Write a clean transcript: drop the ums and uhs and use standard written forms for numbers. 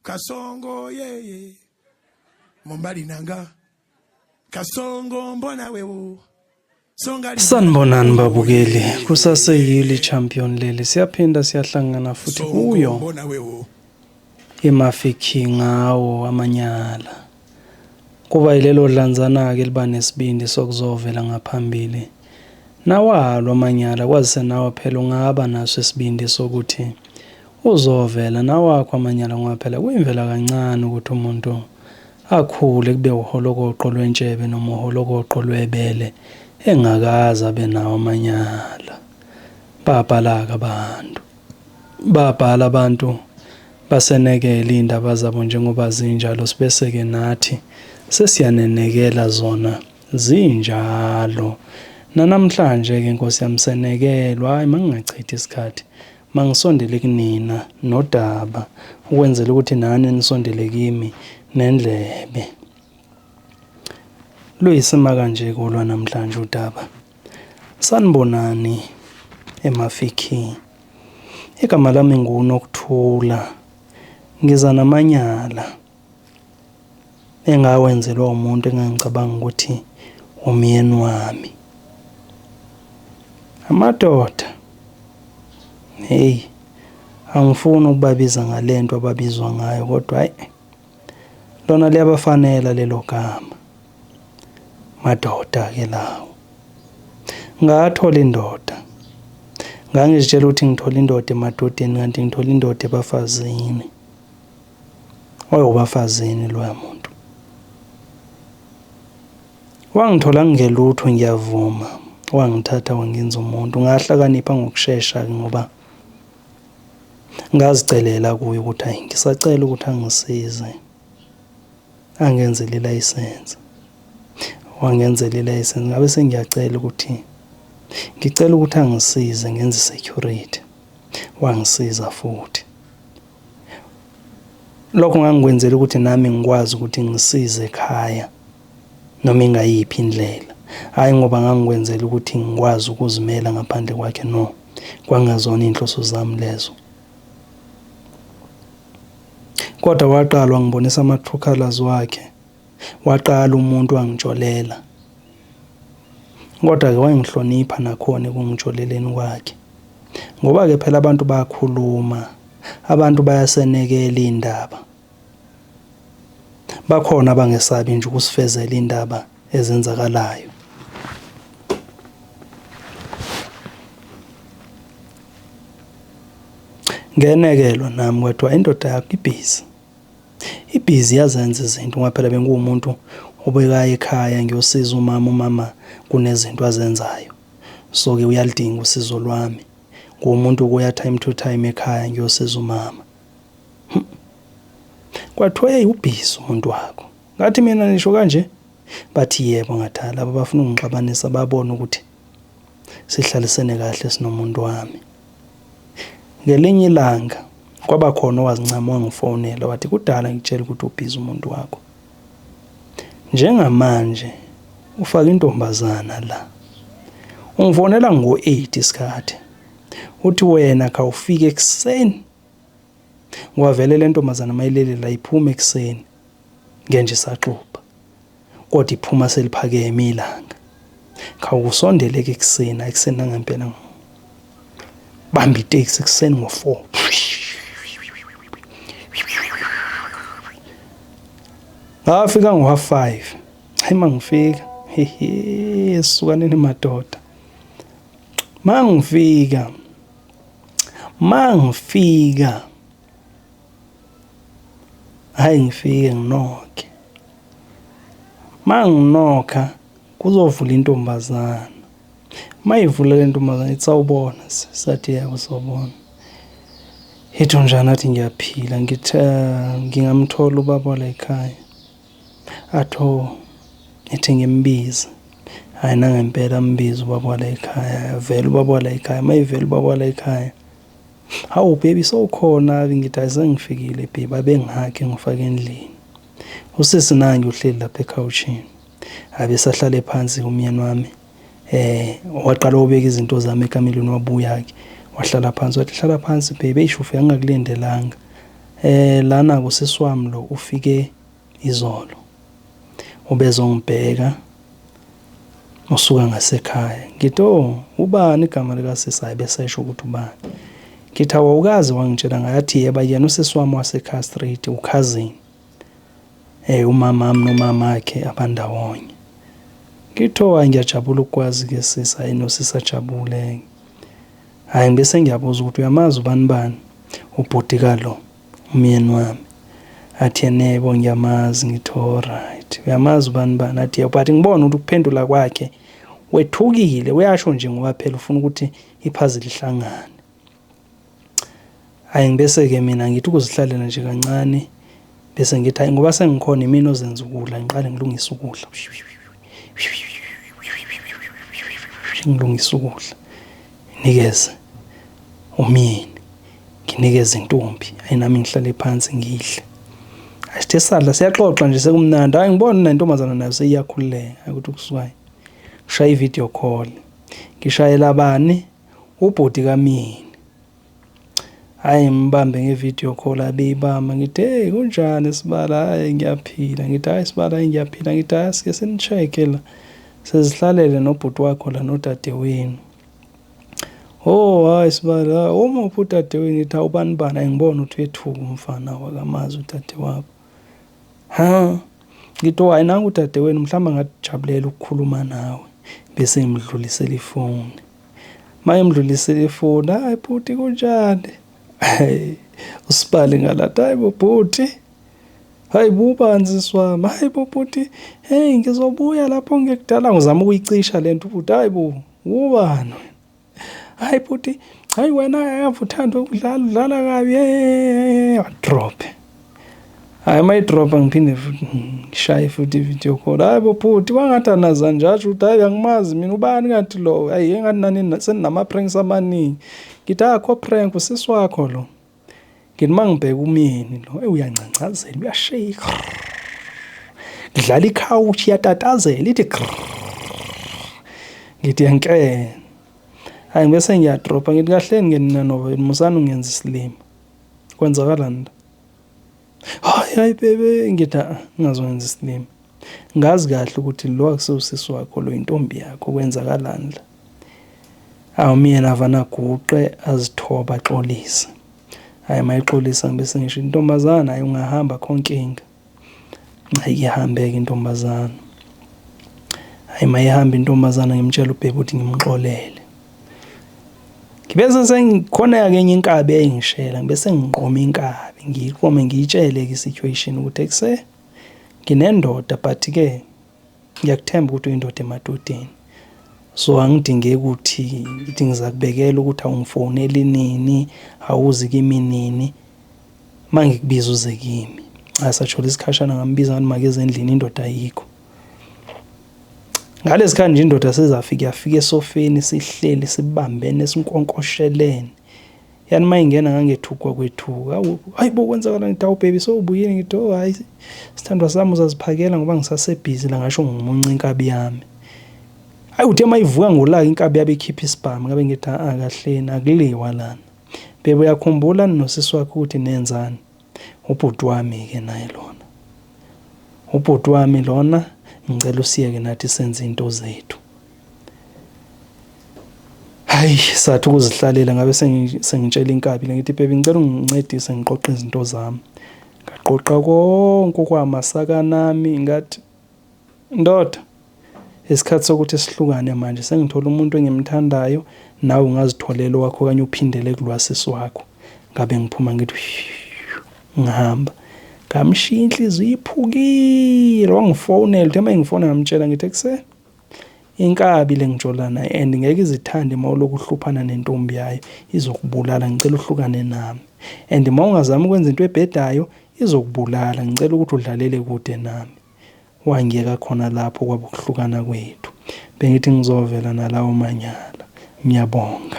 Kasongo yeye mobali nanga Kasongo mbona wewo. Sanibonani babukeli, kusaseyili champion leli, siyaphinda siyahlangana futhi kuyo iMafiki ngawo amanyala. Kuba yilelo dlanzana-ke liba nesibindi sokuzovela ngaphambili. Nawalo amanyala kwazise nawe phela ungaba naso isibindi sokuthi uzovela nawakho amanyala ngoba phela kuyimvela kancane ukuthi umuntu akhule kube uholokoqo lwentshebe noma uholokoqo lwebele engakaze abe nawo amanyala. Babhala-ke abantu. Babhala abantu basenekele iy'ndaba zabo njengoba zinjalo sibese-ke nathi sesiyanenekela zona zinjalo. Nanamhlanje-ke Nkosi yami senekelwa, hhayi mangingachithi isikhathi. Mangisondele kunina nodaba ukwenzela ukuthi nani nisondele kimi nendlebe. Luyisima kanje kolwa namhlanje udaba. Sanibonani eMafikeng. Igama lami nguNokuthula. Ngiza namanyala engawenzelwa umuntu engangicabanga ukuthi umyeni wami. Amadoda, hey, angifuni ukubabiza ngalento ababizwa ngayo kodwa hayi lona liyabafanela lelo gama. Madoda ke lawo. Ngathola indoda. Ngangizitshela ukuthi ngithola indoda emadodeni kanti ngithola indoda ebafazini. Wayewubafazini loya muntu. Wangithola ngingelutho ngiyavuma. Wangithatha wangenza umuntu. Ngahlakanipha ngokushesha-ke ngoba ngazicelela kuye ukuthi hayi ngisacela ukuthi angisize angenzele ilayisense. Wangenzela ilayisense ngabe sengiyacela ukuthi ngicela ukuthi angisize ngenze i-security. Wangisiza futhi. Lokho ngangikwenzela ukuthi nami ngikwazi ukuthi ngisize ekhaya noma ingayiphi indlela. Hhayi ngoba ngangikwenzela ukuthi ngikwazi ukuzimela ngaphandle kwakhe no. Kwangazona iy'nhloso zami lezo. Kodwa waqala wangibonisa ama-true colours wakhe. Waqala umuntu wangijolela. Kodwa-ke wayengihlonipha nakhona ekungijoleleni kwakhe. Ngoba-ke phela abantu bayakhuluma, abantu bayasenekela iy'ndaba. Bakhona abangesabi nje ukusifezela iy'ndaba ezenzakalayo. Ngenekelwa nami kwathiwa indoda yakho ibhizi. Ibhizi yazenza izinto ngoba phela benguwumuntu obekaya ekhaya ngiyosiza umama, umama kunezinto azenzayo. So-ke uyaludinga usizo lwami. Nguwumuntu okuya time to time ekhaya ngiyosiza umama. Hmm. Kwathiwa hey ubhizi umuntu wakho. Ngathi mina nisho kanje? Bathi yebo ngathi laba bafuna ungixabanisa babone ukuthi sihlalisene kahle sinomuntu wami. Ngelinye ilanga kwaba khona owazincama wangifonela wathi kudala ngikutshela ukuthi ubhizi umuntu wakho. Njengamanje ufake intombazana la. Ungifonela ngo-8 isikhathi. Uthi wena khawufike ekuseni. Ngoba vele le ntombazana mayilele la iphuma ekuseni ngenje isaxubha. Kodwa iphuma seliphakeme ilanga. Khawusondele ke ekuseni, ekuseni nangempela. Bamba iteksi ekuseni ngo-4. Ngafika ngo-half 5. Hayi mangifika. Hehe, sukanini madoda. Mangifika. Mangifika. Hayi ngifike nginokhe. Manginokha kuzovula intombazana. Mayivula le ntombazana ithi sawubona sathi yebo sawubona. Ithi unjani athi ngiyaphila ngithi ah, ngingamthola ubaba wala ekhaya. Athi oh ithi ngimbize. Hhayi nangempela ambize ubaba wala ekhaya vele ubaba wala ekhaya mayivela ubaba wala ekhaya. Hawu baby sowukhona ngithi hayi sengifikile baby abengihakhe ngifake endlini. Usisi nangi uhleli lapha ekhawushini. Abesahlale phansi umyeni wami. Eh waqala ubeka izinto zami ekamelweni wabuya ke wahlala phansi wathi hlala phansi baby eish ufika ngingakulindelanga. Lana kusisi wami lo ufike izolo. Ubezongibheka usuka ngasekhaya. Ngithi oh ubani igama likasisi hayi bese esho ukuthi ubani. Ngithi awukaze wangitshela ngaye athi yeba yena usisi wami wasekhaya street ukhazini. Umamami nomamakhe abandawonye. Ngithi oh hayi ngiyajabula ukukwazi ke sisi hayi nosisi ajabule. Hhayi ngibe sengiyabuza ukuthi uyamazi ubani bani ubhuti kalo umyeni wami. Athi yena yebo ngiyamazi ngithi alright. Uyamazi ubani bani athi yebo but ngibona ukuthi ukuphendula kwakhe wethukile uyasho nje ngoba phela ufuna ukuthi iphazi lihlangane. Hhayi ngibese-ke mina ngithi ukuzihlalela nje kancane bese ngithi hhayi ngoba sengikhona imina ozenza ukudla ngiqale ngilungise ukudla. Ngilungise ukudla nikeze umyeni nginikeze intombi ayi nami ngihlale phansi ngidle. Asithe sadla siyaxoxa nje sekumnandi hhayi ngibona nentombazana nayo seyiyakhululeka ukuthi kusuka ngishaya i-video call ngishayela bani ubhuti kamyeni. Hhayi ngibambe nge-video call abeyibamba ngithi hey kunjani sibala hhayi ngiyaphila ngithi hhayi sibala hhayi ngiyaphila ngithi hhayi sike sini-check-e la sezihlalele nobhuti wakho la nodadewenu. Oh hhayi sibala umuphi udadewenu ngithi hawu bani bani hhayi ngibona ukuthi uyethuka umfana wakamazi udadewabo. Ha ngithi oh hhayi nangu udadewenu mhlawumbe angakujabulela ukukhuluma nawe bese ngimdlulisela ifoni. Mayemdlulisela ifoni, hayi bhuti kunjani? Hayi usibali ngalathi, hayi bo bhuti. Hayi bubanzi sisi wami, hayi bo bhuti. Hey ngizobuya lapho ngekudala ngizama ukuyicisha lento bhuti. Hayi bo, ubani wena? Hayi bhuti, hayi wena ave uthanda ukudlala udlala kabi. Hey, drop. Hhayi uma idropha ngiphinde futhi ngishaye futhi i-video call. Hhayi bo bhuti kwangathi anazani nje asho ukuthi hhayi angimazi mina ubani kanti lo hhayi engathi nani seninama-pranks amaningi. Ngithi akho prank usisi wakho lo. Ngithi uma ngibheka umyeni lo eyi uyangcangcazela uyashake. Kudlala ikhawushi iyatatazela ithi ngithi yankene. Hhayi ngibe sengiyadropha ngithi kahleni ke nina nobabili musani ungenza isilima. Kwenzakalani la? Hayi hayi bebe ngithi a ngingazokwenza isilima. Ngazi kahle ukuthi lo akusiwusisi wakho lo intombi yakho kwenzakalani la. Awu myena avana aguqe azithoba axolise. Hayi mayixolisa ngibe sengisho intombazana hayi ungahamba akho nkinga. Hayi ihambe-ke intombazana. Hayi mayihamba intombazana ngimtshela ubhebe ukuthi ngimxolele. Ngibe sengikhona-ke enye inkabi eyayingishela ngibe sengiqoma inkabi ngiyiqome ngiyitshele-ke i-situation ukuthi ekuse nginendoda but-ke ngiyakuthemba ukuthi uyindoda emadodeni. So angidingeki ukuthi ngithi ngizakubekela ukuthi awungifoneli nini, awuzi kimi nini. Uma ngikubiza uze kimi. Cha sathola isikhashana ngambiza ngathi makeze endlini indoda ayikho. Ngalesi khathi nje indoda sezafika yafika esofeni sihleli sibambene sinkonkoshelene. Yani uma ingena ngangethukwa kwethuka. Hawu hayi bo kwenzakala ngithi awu baby sowubuyile ngithi oh hayi sithandwa sami uzaziphakela ngoba ngisasebhizi la ngasho ngimunca inkabi yami. Hayi uthe uma ivuka ngolaka inkabi yabe ikhipha isibhamu ngabe ngithi a kahleni akuliwa lana. Baby uyakhumbula nosisi wakho ukuthi nenzani? Ubhuti wami-ke naye lona. Ubhuti wami lona ngicela usiyeke nathi senze into zethu. Hayi sathi ukuzihlalela ngabe sengitshela inkabi le ngithi baby ngicela ungincedise ngiqoqe izinto zami. Ngaqoqa konke okwamasaka nami ngathi ndoda isikhathi sokuthi sihlukane manje sengithola umuntu engimthandayo nawe ungazitholela owakho okanye uphindele kulwa sisi wakho. Ngabe ngiphuma ngithi ngihamba. Ngamshiya inhliziyo iphukile wangifonela uthe uma engifonela ngamtshela ngithi ekuse inkabi le ngijola nayo and ngeke izithande uma ulokhu uhluphana nentombi yayo izokubulala ngicela uhlukane nami and uma ungazami ukwenza into ebhedayo izokubulala ngicela ukuthi udlalele kude nami. Wangiyeka khona lapho kwaba ukuhlukana kwethu. Bengithi ngizovela nalawo manyala. Ngiyabonga.